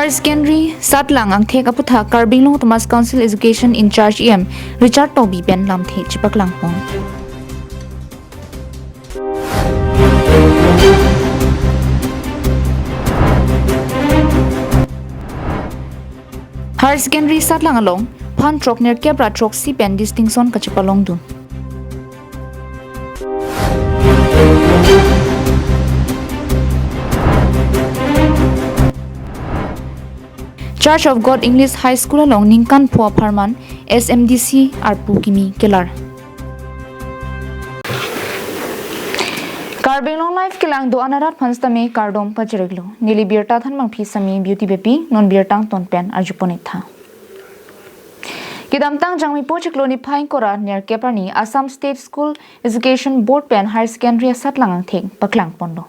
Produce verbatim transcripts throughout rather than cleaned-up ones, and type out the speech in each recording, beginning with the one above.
Higher Secondary satlang angthek aputhak Karbi Anglong Autonomous Council Education in-charge E M Richard Tokbi pen lamthe chepaklang pon. Higher Secondary satlang along phan throk nerkep ra throksi pen distinction kachepalongdun. Church of God English High School along ningkan pho apharman S M D C arpu kimi kelar. Karbi Anglong Live kelang do-an arat aphan sitame kardom pajir-iklo. Neli birta thanbangpi Sami Beauty Beypi, non birta angton pen arjuponitha. Kedamtang Jangmipo chiklo niphai ingkoi ra nerkep arni Assam State School Education Board pen Higher Secondary asatlang angthek paklang ponlo.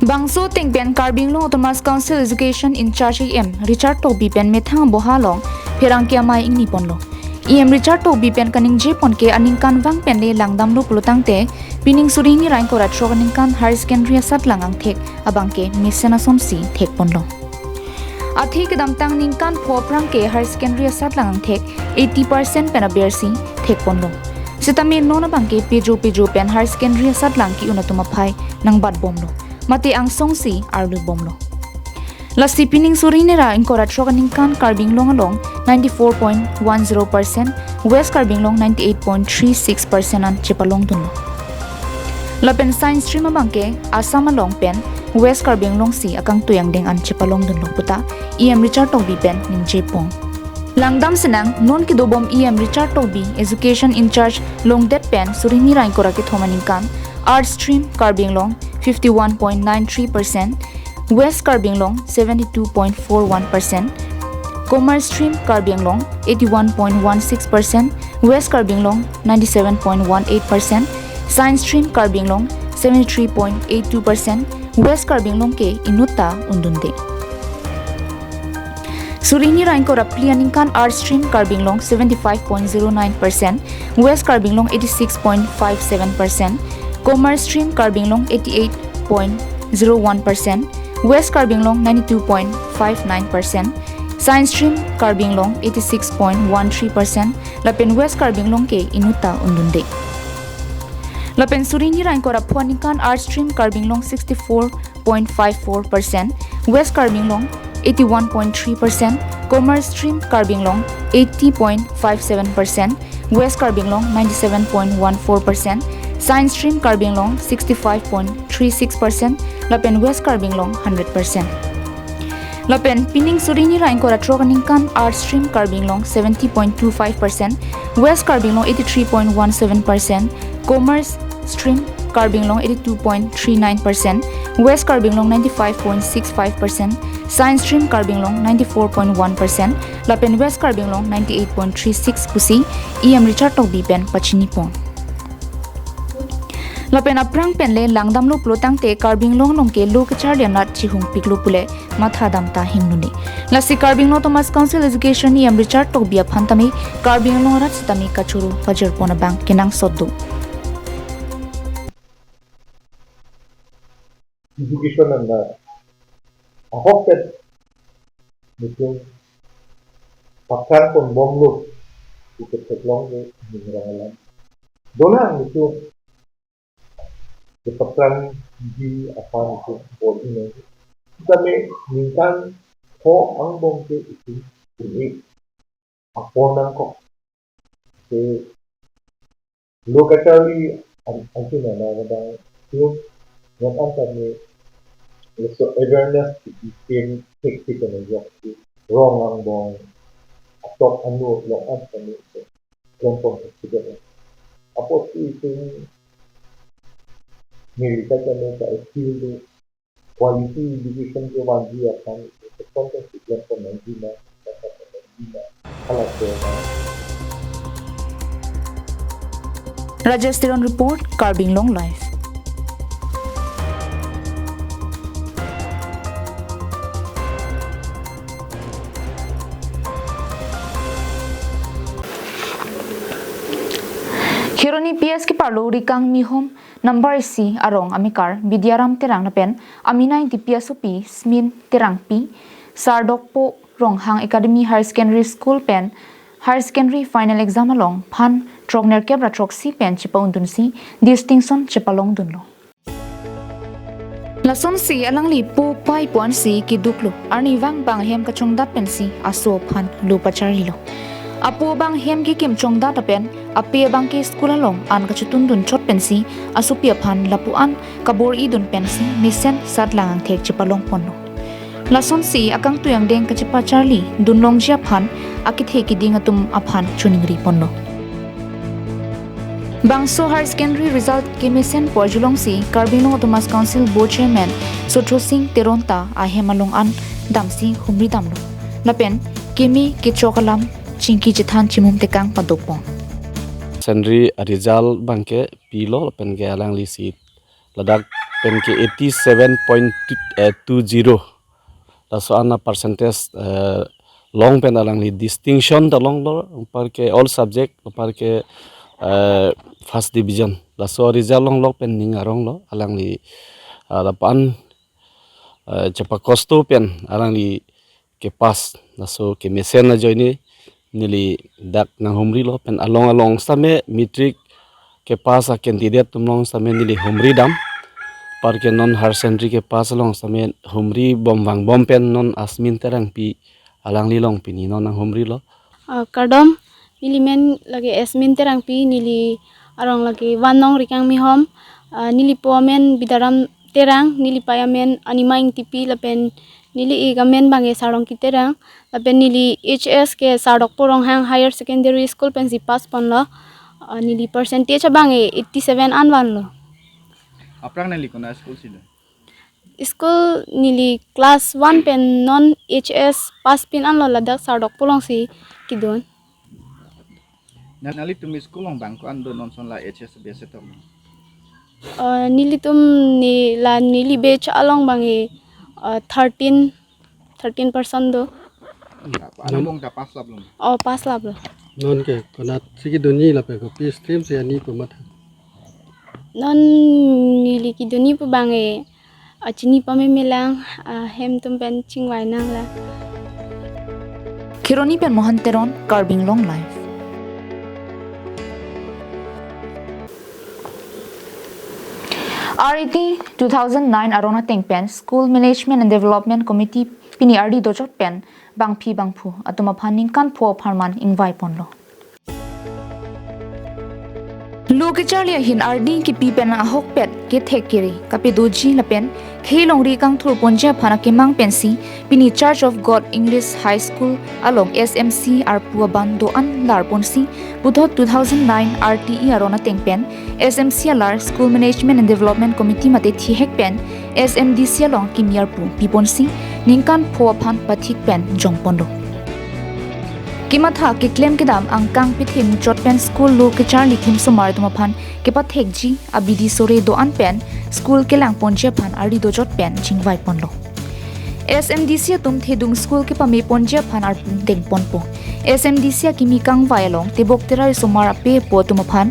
Bangso ateng pen Karbi Anglong Autonomous Council Education in-charge E M Richard Tokbi pen methang aboha along pherangke amei ingni ponlo. E M Richard Tokbi pen kaningje pon ke aningkanvang pen le langdamlo pulotangte, pining suri hini ra ingkoi ra throk aningkan Higher Secondary asatlang angthek abang ke mesen asonsi thek ponlo. Athe kedamtang ningkan pho aphrang ke Higher Secondary asatlang angthek eighty percent pen abersi thek ponlo. Sitame non abang ke pejo pejo pen Higher Secondary asatlang ke-un atum aphai nangbat bomlo. Mate angsongsi arlu bomlo. Lasi pining suri hini ra ingkoi ra throk aningkan Karbi Anglong along ninety-four point one zero percent, West Karbi Anglong ninety-eight point three six percent an chepalongdunlo. Lapen Science stream abang ke Assam along pen West Karbi Anglong si akangtui angdeng an chepalongdunlo puta E M Richard Tokbi pen ningje pon. Langdam sinang, non kedobom E M Richard Tokbi Education in-charge longdet pen suri hini ra ingkoi ra kethom aningkan Arts stream Karbi Anglong fifty-one point nine three percent, West Karbi Anglong seventy-two point four one percent, Commerce stream Karbi Anglong eighty-one point one six percent, West Karbi Anglong ninety-seven point one eight percent, Science stream Karbi Anglong seventy-three point eight two percent, West Karbi Anglong ke inutta undunde. Suri hini ra ingkoi ra phli aningkan Arts stream Karbi Anglong seventy-five point zero nine percent, West Karbi Anglong eighty-six point five seven percent, Commerce stream Karbi Anglong eighty-eight point zero one percent, West Karbi Anglong ninety-two point five nine percent, Science stream Karbi Anglong eighty-six point one three percent, lapen West Karbi Anglong ke inutta undunde. Lapen suri hini ra ingkoi ra pho aningkan Arts stream Karbi Anglong sixty-four point five four percent, West Karbi Anglong eighty-one point three percent, Commerce stream Karbi Anglong eighty point five seven percent, West Karbi Anglong ninety-seven point one four percent, Science stream Karbi Anglong sixty-five point three six percent, lapen West Karbi Anglong hundred percent. Lapen pining suri hini ra ingkoi ra throk aningkan Arts stream Karbi Anglong seventy point two five percent, West Karbi Anglong eighty-three point one seven percent, Commerce stream Karbi Anglong eighty-two point three nine percent, West Karbi Anglong ninety-five point six five percent, Science stream Karbi Anglong ninety-four point one percent, lapen West Karbi Anglong ninety-eight point three six pusi E M Richard Tokbi pen pachini pon. Lapen aphrang pen le langdamlo pulotangte Karbi Anglong along ke lo kacharli anat chihungpiklo pule matha dam ta hingnuni. Lasi Karbi Anglong Autonomous Council Education E M Richard Tokbi aphan tame Karbi Anglong arat sitame kachoro pajir pon abang kenangsot do. Education an na ahok pen nelitum paklang pon bomlo, pu ketheklong ke ning rang alam. Dolang nelitum kepaklangji aphan nelitum bor-i nang. Sitame ningkan pho angbong ke itum un-e apor nangkok. Te lo kacharli an, anchot nana kadang tum non an tame laso awareness kebi pen thekthek kan ajok ke rong angbong atok anu long an tame klempon accident. Apotsi itum neli ta tame ka appeal do quality education kevangji aphan, itum content si klempon nangji ma, klempon nangji ma, hala ke na. Rajesh Teron report, Karbi Anglong Live. Kheroni P S keparlo Rikang Mihom Number isi arong amekar Bidyaram Terang lapen Amina Ingtipi asopi Smin Terangpi, Sardokpo Ronghang Academy Higher Secondary School pen Higher Secondary Final Exam along phan throknerkep ra throksi pen chepa-undunsi distinction chepalongdunlo. Lasonsi alangli po pai puansi keduklo, arnivang bang hem kachongdat pensi aso aphan lo pacharlilo. Apo bang hem kekim chongdat lapen ape abangke school along an kachotundun chot pensi asopi aphan lapu-an kabor-idun pensi mesen satlang angthek chepalongponlo. Lasonsi akangtui angdeng kachepacharlidun longji aphan akethe keding atum aphan choningriponlo. Bangso Higher Secondary result kemesen pu arjulongsi Karbi Anglong Autonomous Council Board Chairman Sotro Singh Teron ta ahem along an damsi humridamlo. Lapen keme kechok alam chingki chethan chimum tekang padopon. Sandri a result bangke pilo lapen ke alanglisi ladak penke eighty seven point two zero. Laso an a percentage, eh, long pen alangli distinction ta longlo, anparke all subject, anparke, eh, first division. Laso result longlok pen ning aronglo, alangli, ah, lapu-an, eh, chepakosto pen alangli kepass. Laso kemesen ajoine neli dak nanghumrilo pen along along sitame matric kepass a candidate atum along sitame neli humridam. Anparke non higher secondary kepass along sitame humribom vangbom pen non a Smin Terangpi alangli along pini non nanghumrilo. Ah, kardom, neli men lake Smin Terangpi, neli arong lake Van Nong Rikang Mihom, ah, neli po amen Bidyaram Terang, neli pai amen Amina Ingtipi lapen neli ik amen bangke Sarongki Terang, lapen neli H S ke Sardokpo Ronghang Higher Secondary School pensi pass ponlo. Ah, neli percentage abangke eighty seven an vanlo. Aphrang neli konat school si do? School neli class one pen non H S pass pin anlo, ladak Sardokpo alongsi kedun. Na, nanglitum school along bang ko-an do non son la H S B S top? Eh, nelitum ne la neli batch along bangke, eh, thirteen, thirteen person do. Apa, non angbong ta pass laplo? Oh, pass laplo. Non ke konatsi kedunji lapen kopi stream si ani pu matha? Non neli kedunji pu bangke, ah, chini pamemelang, ah, hem atum pen chingvai nanglang. Kheroni pen Mohan Teron, Karbi Anglong Live. R A T two thousand nine aron ateng pen School Management and Development Committee pini ardi dojot pen bangphi bangphu atum aphan ningkan pho apharman ingvaiponlo. Lo kecharli ahin ardi kipi pen ahokpet kethek kere kapedoji lapen khei longri kangthurponji aphan akemang pensi pini Church of God English High School along S M C arpu aban do-an larponsi puthot two thousand nine R T E aron ateng pen S M C alar School Management and Development Committee mate thihek pen S M D C along kimi arpu piponsi ningkan pho aphan pathik pen jongponlo. Kematha keklem kedam angkang pethe muchot pen school lo kecharli kim osomar atum aphan kepathekji abidi sore do-an pen school kelangponji aphan ardi dojot pen chingvaiponlo. S M D C atum thedung school kepameponji aphan arpu dengponpo. S M D C akimi kangvai along tebok terai osomar ape apo atum aphan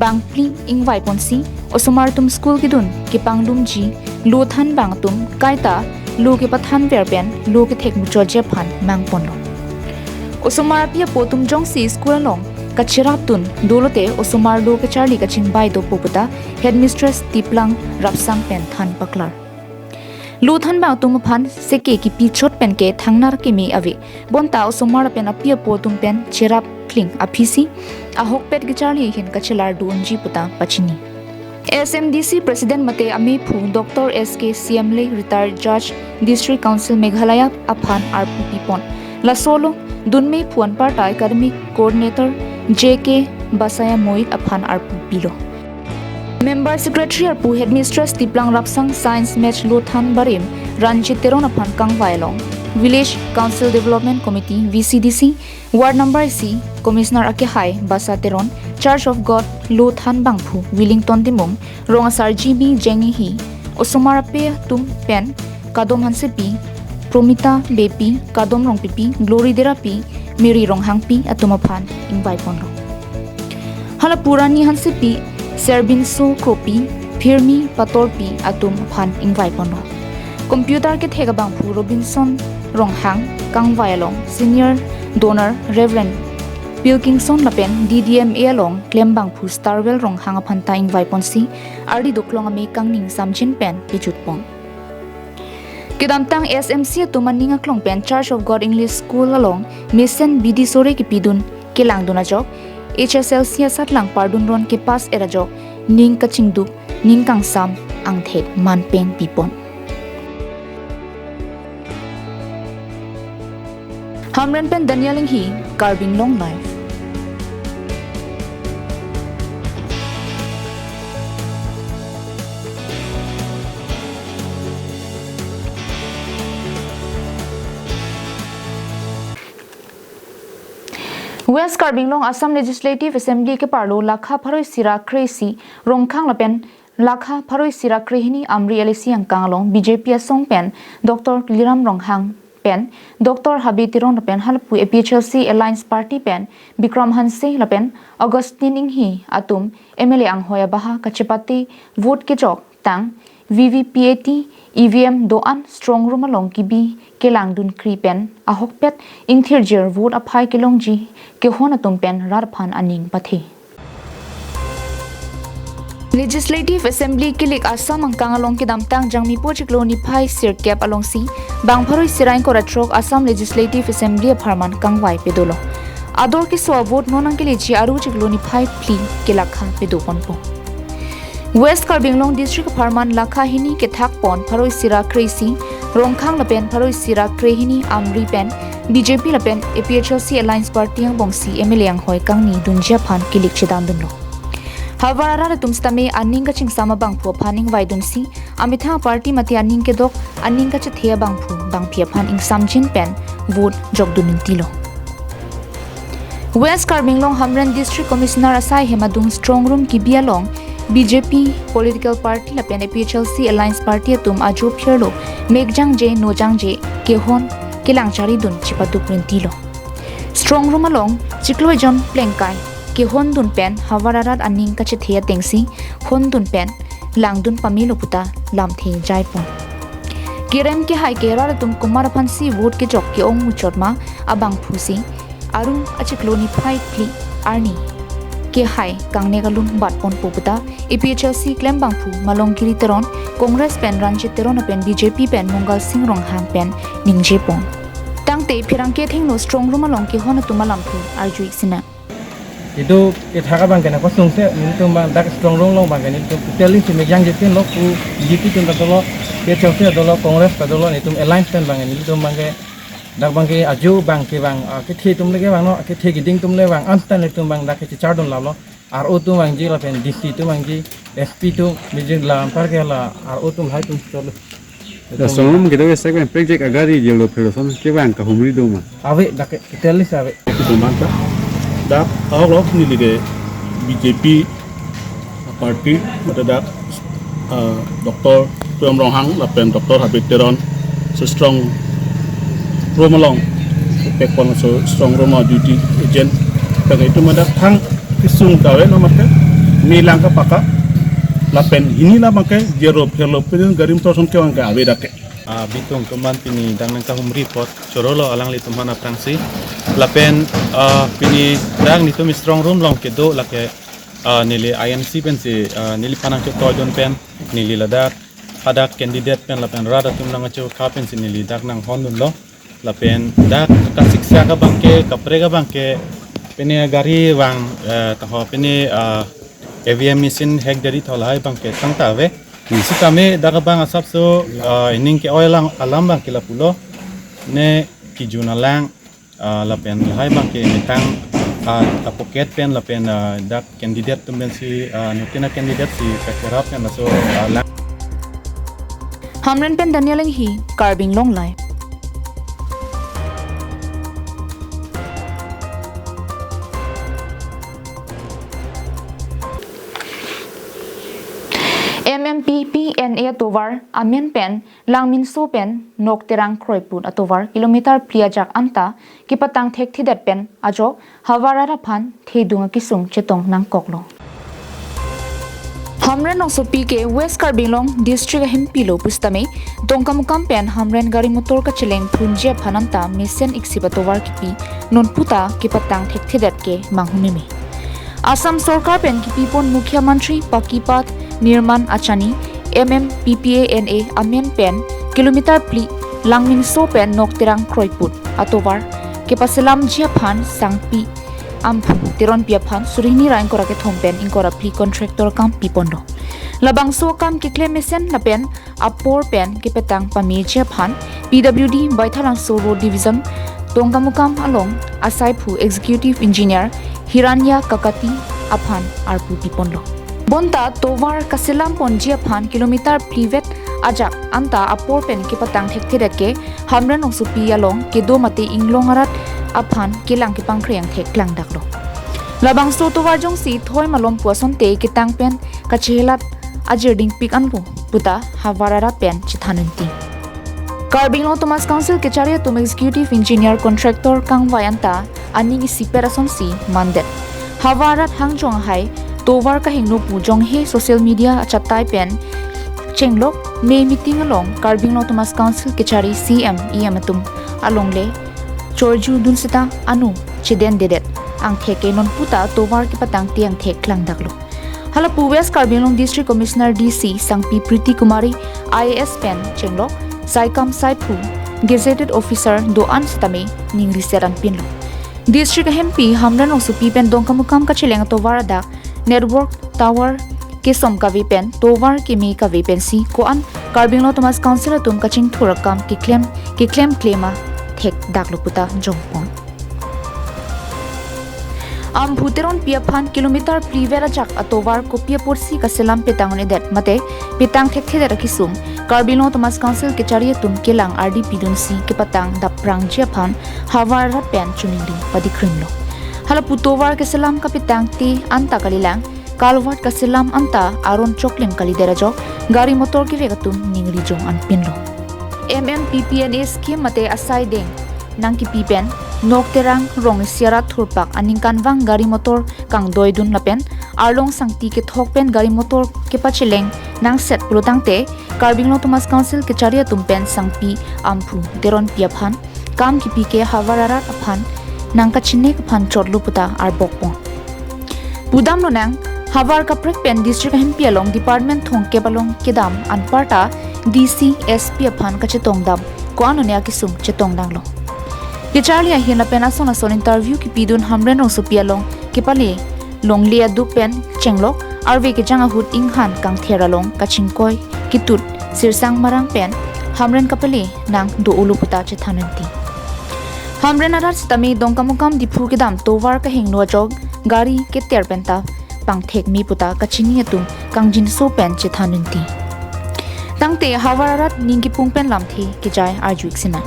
bangphli ingvaiponsi osomar atum school kedun kepangdumji lo thanbang atum kaita lo kepathanver pen lo kethek muchotji aphan mangponlo. Osomar api apo atum jongsi school along kacherapdun dolote osomar lo kecharli kachingvai dopo puta Headmistress Tiplang Rapsang pen than paklar. Lo thanbang atum aphan seke kipi chot penke thangnar keme ave. Bonta osomar lapen api apo atum pen cherap kling aphisi ahokpet kecharli ahin kachelar do-unji puta pachini. S M D C President mate amephu Doctor S K Siamle, Retired Judge, District Council Meghalaya aphan arpu pipon. Laso along dunmephu anparta Academic Coordinator J K Basaya Moit aphan arpu pilo. Member Secretary arpu Headmistress Tiplang Rapsang, Science Match lo than barim Ranjit Teron aphan kangvai along Village Council Development Committee, V C D C, Ward Number isi, Commissioner akehai Basa Teron, Church of God lo than bangphu Willington Timung, rong asar G B Jenghi, osomar ape atum pen Kadom Hansepi, Promita Beypi, Kadom Rongpipi, Glory Derapi, Mary Ronghangpi atum aphan ingvaiponlo. Hala pu Rani Hansepi, Serbinso Kropi, Hirmi Patorpi atum aphan ingvai ponlo. Computer kethek abangphu Robinson Ronghang kangvai along senior donor Reverend Pilkingson lapen D D M A along klembangphu Starwell Ronghang aphanta ingvai ponsi ardi doklong ame kangni ingsamjin pen pejut pon. Kedamtang S M C atum aning aklong pen Church of God English School along mesen bidi sore kepidun kelangdun ajok, H S L C asatlang pardun ron kepass er ajok, ning kachingduk, ning kangsam angthek manpeng pipon. Hamren pen Daniel Inghi, Karbi Anglong Live. West Karbi Anglong Assam Legislative Assembly keparlo lakha pharo isi ra kre-isi Rongkhang lapen lakha pharo isi ra krehini Amri L A C angkang along B J P asong pen Doctor Tuliram Ronghang pen Doctor Habe Teron lapen halapu A P H L C Alliance Party pen Bikram Hanse lapen Augustine Inghi atum M L A anghoi abaha kachepate vote kejok tang V V P A T, E V M do-an strong room along kebi kelangdun kri pen ahokpet ingthirjir vote aphai kelongji kehon atum pen rat aphan aning pathe. Legislative Assembly kilik Assam angkang along kedamtang Jangmipo chiklo niphai sirkep alongsi bang pharo isi ra ingkoi ra throk Assam Legislative Assembly apharman kangvai pedolo. Ador keso avote non nangkeleji aru chiklo niphai phli kelakha pedo ponpo. West Karbi Anglong District apharman lakha hini kethak pon pharo isi ra kre-isi Rongkhang lapen pharo isi ra krehini Amri pen B J P lapen A P H L C Alliance Party angbongsi M L A anghoi kangni dunji aphan kilik chedandunlo. Havar arat atum sitame aning kachingsam abangphu aphan ingvaidunsi amethang party mate aning kedok aning kachethe abangphu bangphi aphan ingsamjin pen vote jokdun intilo. West Karbi Anglong Hamren District Commissioner asai hem adung strong room kebi along B J P political party lapen A P H L C Alliance Party atum ajo phirlo mekjangje nojangje kehon kelang charidun chipaduk rintilo. Strong room along chiklo ejon plengkai kehondun pen havar arat aning kachethe atengsi hondun pen langdun pamelo puta lamthe jaipon. Kerem kehai ke rat atum komat aphansi vote kejok ke-ong muchot ma abangphusi aru achiklo niphai phli arni kehai kangnek alun bat ponpo puta A P H L C klembangphu Malonggiri Teron, Congress pen Ranjit Teron lapen B J P pen Mongal Singh Ronghang pen ningje pon. Tangte pherangke thengno strong room along kehon atum alamthe arju-ik sinang. Itum kethak abang ke nangkosonse, nelitum abang dak strong room along abang ke nelitum totally si mekyang jetin lo, pu B J P atum ta dolo, K H L C ta dolo, Congress ta dolo, nelitum alliance pen abang ke nelitum abang ke dak abang ke ajo abang ke abang, ah, kethe atum le ke abang no, kethe keding atum le abang, antan nelitum abang dak ke chichar dun lalo, R O atum vangji lapen D C atum vangji, S P atum, mijin la anpar ke la R O atum lahai atum cholo. Lason rum kedo ke sek pen prekjak agari jelo pherlo ason kevang kahumri do ma? Ave, dak ke totally si ave. Itu manta. Dak ahok lo neli ke B J P party mate dak, ah, Doctor Tuliram Ronghang lapen Doctor Habe Teron si strong room along pekpon, so strong room a duty agent. Dak itum dak thang kesung ta ave no mate. Melang kapaka lapen hini la abang ke jero pherlo pen gari motor ason kevang ke ave dak ke. Ah, bitung atum an pini dak nangkahumri apot chorolo alanglitum aphan aphrangsi. Lapen, ah, pini dak netum strong room along kedo lake, ah, neli I N C pensi, ah, neliphan nangchotoi dun pen neli ladak hadak candidate pen lapen rat atum nangchokha pensi neli dak nanghon dunlo. Lapen dak kasiksak abang ke, kaprek abang ke, pini gari vang, eh, taho pini, ah, E V M machine hack deri tho lahai abang ke tangta ave. Sitame dak abang asapso, ah, ining ke-oi alam, alam abang ke lapulo. Ne kijun alang, ah, lapen lahai abang ke metang, ah, a pocket pen lapen, ah, dak candidate atum pensi, ah, nutin a candidate si kacherap pen laso, ah, lang. Hamren pen Daniel Enghi, Karbi Anglong Live. M M P P N A atovar amen pen Langminso pen Nokterang Kroiput atovar kilometer phli ajak anta kepatang thekthedet pen ajok havar arat aphan thedung akesung chetong nangkoklo. Hamren Rongsopi ke West Karbi Anglong District ahempilo pusitame Dongkamukam pen Hamren gari motor kacheleng phunji aphan anta mesen iksi atovar kipi nonputa kepatang thekthedet ke manghumeme. Assam Sorkar pen kipipon Mukhyamantri Pakki Path Nirman Achani M M P P A N A amen pen kilometer phli Langminso pen Nokterang Kroiput atovar kepaselamji aphan Sangpi Amphu Teronpi aphan suri hini ra ingkoi ra kethom pen ingkoi ra phli contractor kam piponlo. Labangso akam keklem mesen lapen apor pen kepatang pameji aphan P W D Baithalangso Road Division Dongkamukam along asaiphu Executive Engineer Hiranya Kakati aphan arpu piponlo. Bonta tovar kaselam ponji aphan kilometer phlivet ajak anta apor pen kepatang thekthedet ke Hamren Rongsopi along kedo mate inglong arat aphan kelang kepangkre angthek klangdaklo. Labangso tovar jongsi thoi malom pu asonte ketang pen kachehelat ajirdingpik anlo puta havar arat pen chethan ningti. Karbi Anglong Autonomous Council kechari atum Executive Engineer Contractor kangvai anta aning isipet asonsi mandet. Havar arat hangjong ahai tovar kahingno pu jonghe social media achatai pen chenglok me meeting along Karbi Anglong Autonomous Council kechari C M E M atum alongle chorju dun seta anu chedendedet angthek ke nonputa tovar kepatangte angthek klangdaklo. Halapu West Karbi Anglong District Commissioner D C Sangpi Priti Kumari I A S pen chenglok saikam saiphu gazetted officer do-an sitame ningri seran pinlo. District ahempi Hamren Rongsopi pen Dongkamukam kacheleng atovar adak network tower kesom kave pen tovar keme kave pensi ko-an Karbi Anglong Autonomous Council atum kachingthur akam keklem keklem klema thekdaklo puta jongpon. Amphu Teronpi aphan kilometer phlivet ajak atovar kopi apotsi kaselam petang un-edet mate petang thekthedet akesung Karbi Anglong Autonomous Council kechari atum kelang ardi pidunsi kepatang dapprangji aphan havar arat pen choningri padikrimlo. Halapu tovar keselam kapetangte anta kalilang, kalvat kaselam anta aron choklim kalidet ajok gari motor kevek atum ningri jong anpinlo. M M P P N A scheme mate asai deng nangkipi pen Nokterang rong isi arat thurpak aningkanvang gari motor kangdoidun lapen arlong sangti kethok pen gari motor kepacheleng nangset pulotangte Karbi Anglong Autonomous Council kechari atum pen Sangpi Amphu Teronpi aphan kam kipi ke havar arat aphan nangkachinek aphan chotlo puta arbokpon. Pudamlonang, havar kaprek pen district ahempi along department thongkep along kedam anparta D C, S P aphan kachetongdam ko-an un-e akesung chetongdanglo. Kecharli ahin lapen ason ason interview kipidun Hamren Rongsopi along kepale longle aduk pen chenglok arve kejang ahut inghan kangther along kachingkoi ketut Sirsang Marang pen Hamren kapale nang do-olo puta chethan ningti. Hamren arat sitame Dongkamukam Diphu kedam tovar kahingno ajok gari keter penta pangthek me puta kachini atum kangjinso pen chethan ningti. Tangte havar arat ning kipung pen lamthe kejai arju-ik sinang.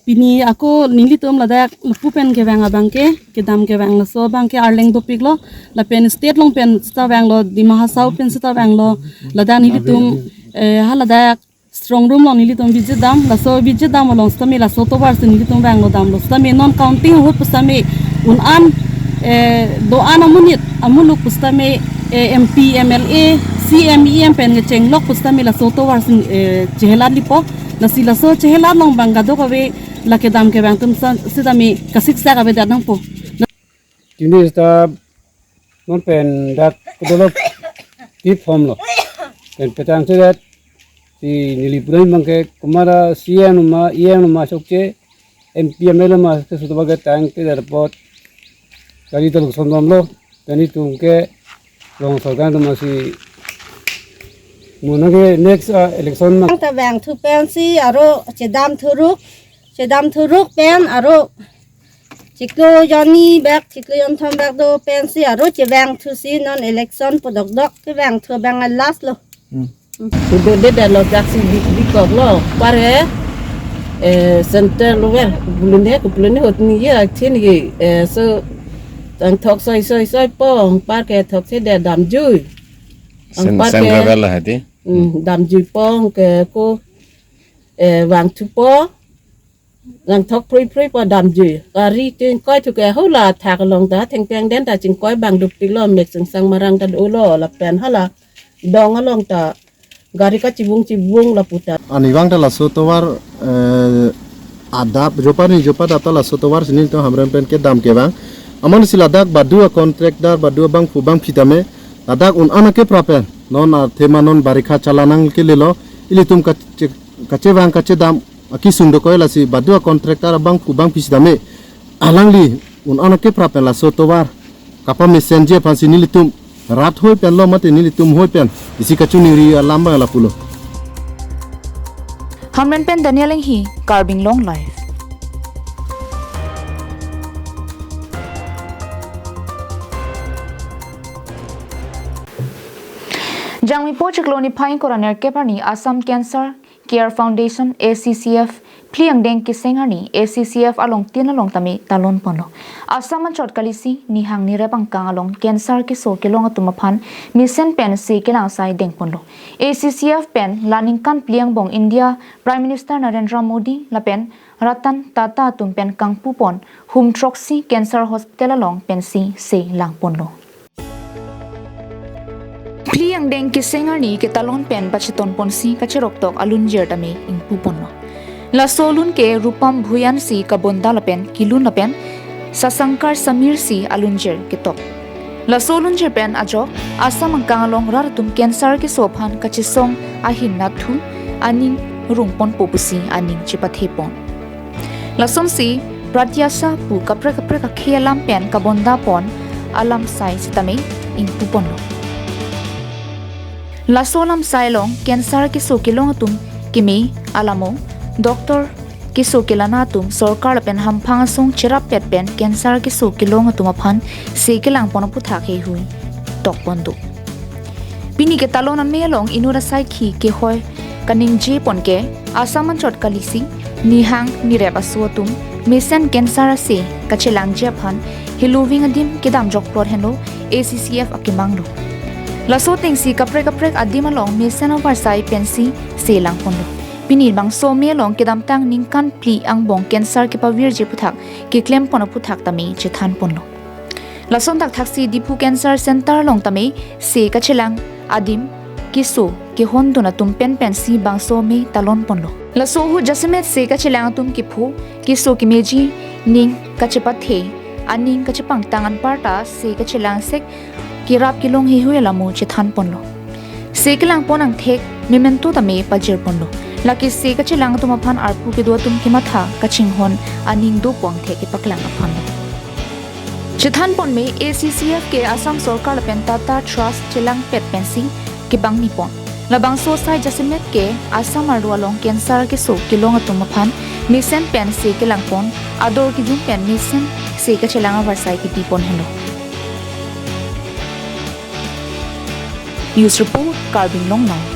Pini ako nelitum ladak lapu pen kevang abangke, kedam kevang laso abangke arleng dopiklo, lapen state along pen seta vanglo, Dima Hasao pen seta vanglo, ladak nelitum, eh, ha ladak strong room along nelitum visit dam, laso visit dam along sitame laso tovar si nelitum vanglo damlo, sitame non counting ahut pusitame un-an, eh, do-an amonit amuluk pusitame, eh, M P, M L A, C M, E M pen ngechenglok pusitame laso tovar si, eh, chehelat lipo. Lasi laso chehelat along abang kadokave la kedam kevang atum sa sitame kasiksak avedet nangpo. Tini seta non pen dak kedolok tip hom lo. Pen petang sedet si neli pudam abangke kumara C M ma, E M ma chokche, M P M L ma ke sutu bagai tang ke darpot kali teluk sondom lo. Tani tum ke long sorkar tum si muna ke next, ah, election ma. Tang ta vangthu pensi aro chedam thuruk, chedam thuruk pen aro chiklo jonni bak, chiklo jonthom bak do pensi aro chevangthusi non election podokdok kevangthu abang last lo. Hmm. Sudo de dalo taxi di, dikoklo, pare, eh, center lo ver, bulune, bulune hot ni ya, thin ye, eh, so, tang thok soi, soi, soi pong, par ke thok si de damjui. Ang Sen-, par ke, Central la hati? Hmm, damjui pong ke ko, eh, vangthupo, vangthok phrui phrui po damjui. Gari chingkoi thu ke hola thak along ta, thengpeng den ta chingkoi abang dopiklo, mek Sirsang Marang ta dolo, lapen hala. Dong along ta gari kachibung chibung lapu ta. Anivang ta laso tovar, eh, adap, jopa ni jopa adap ta laso tovar si nelitum Hamren pen kedam kevang. Amatsi ladak badu a contractor, badu abangphu bangphi tame, ladak un-an akepra pen, non athema non barikha chalanang kelelo, ilitum kache-, kachevang kachedam akesung dokok lasi badu a contractor abangphu bangphi sitame, alangli un-an akepra pen laso tovar kapamesenji aphansi nelitum rat hoi pen lo mate nelitum hoi pen isi kachiningri alam abang lapulo. Hamren pen Daniel Enghi, Karbi Anglong Live. Jangmipo chiklo niphai ingkoi ra nerkep arni Assam Cancer Care Foundation, A C C F, phli angdeng keseng arni A C C F alongtin along tame talon ponlo. Assam anchot kalisi nihang nirep angkang along cancer keso kelong atum aphan mesen pen se kelang asai deng ponlo. A C C F pen la ningkan phli angbong India Prime Minister Narendra Modi lapen Ratan Tata atum pen kangpu pon hum throksi cancer hospital along pensi se lang ponlo. Phli angdeng keseng arni ketalon pen pacheton ponsi kacheroktok alunjir tame ingpu ponlo. Laso alun ke Rupam Bhuyan si kabonda lapen kelun lapen Sasankar Samir si alunjir ketok. Laso alunjir pen ajok Assam angkang along rat atum cancer keso aphan kachesong ahin nathu aning rung ponpo pusi aning chepathe pon. Lasonsi Pratyasha pu kaprek kaprek akhei alam pen kabonda pon alam asai sitame ingpu ponlo. Laso alam asai along cancer keso kelong atum keme alamo doctor keso kelana atum sorkar lapen hamphang asong cherap pet pen cancer keso kelong atum aphan se kelang pon aputhak heihui tok pon do. Pini ketalon amei along inut asaikhi kehoi kaningje pon ke Assam anchot kalisi nihang nirep aso atum mesen cancer ase kachelangji aphan heloving adim kedam jokplot henlo A C C F akemang lo. Laso atengsi kaprek kaprek adim along mesen avarsai pensi se lang ponlo. Pini bangso amei along kedamtang ningkan phli angbong cancer kepavirji aputhak keklem pon aputhak tame chethan ponlo. Lason thakthaksi Diphu Cancer Center along tame se kachelang adim keso kehondun atum pen pensi bangso amei talon ponlo. Laso ahut jasemet se kachelang atum kepho keso kemeji ning kachepathe aning kachepangtang anparta se kachelang sek kerap kelong heihui alamo chethan ponlo. Se kelang pon angthek memento tame pajir ponlo. Lake se kachelang atum aphan arpu kedo atum kematha kachinghon aning dopo angthek kepaklang aphanlo. Chethan pon me A C C F ke Assam sorkar lapen Tata Trust chelang pet pensi kebangni pon. Labangso asai jasemet ke Assam arlo along cancer keso kelong atum aphan mesen pen se kelang pon ador kejun pen mesen se kachelang avarsai kepi pon henlo. News report, Karbi Anglong Live.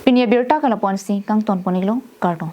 Pini abirta ke lapu-ansi kangton pon-iklo, kardom.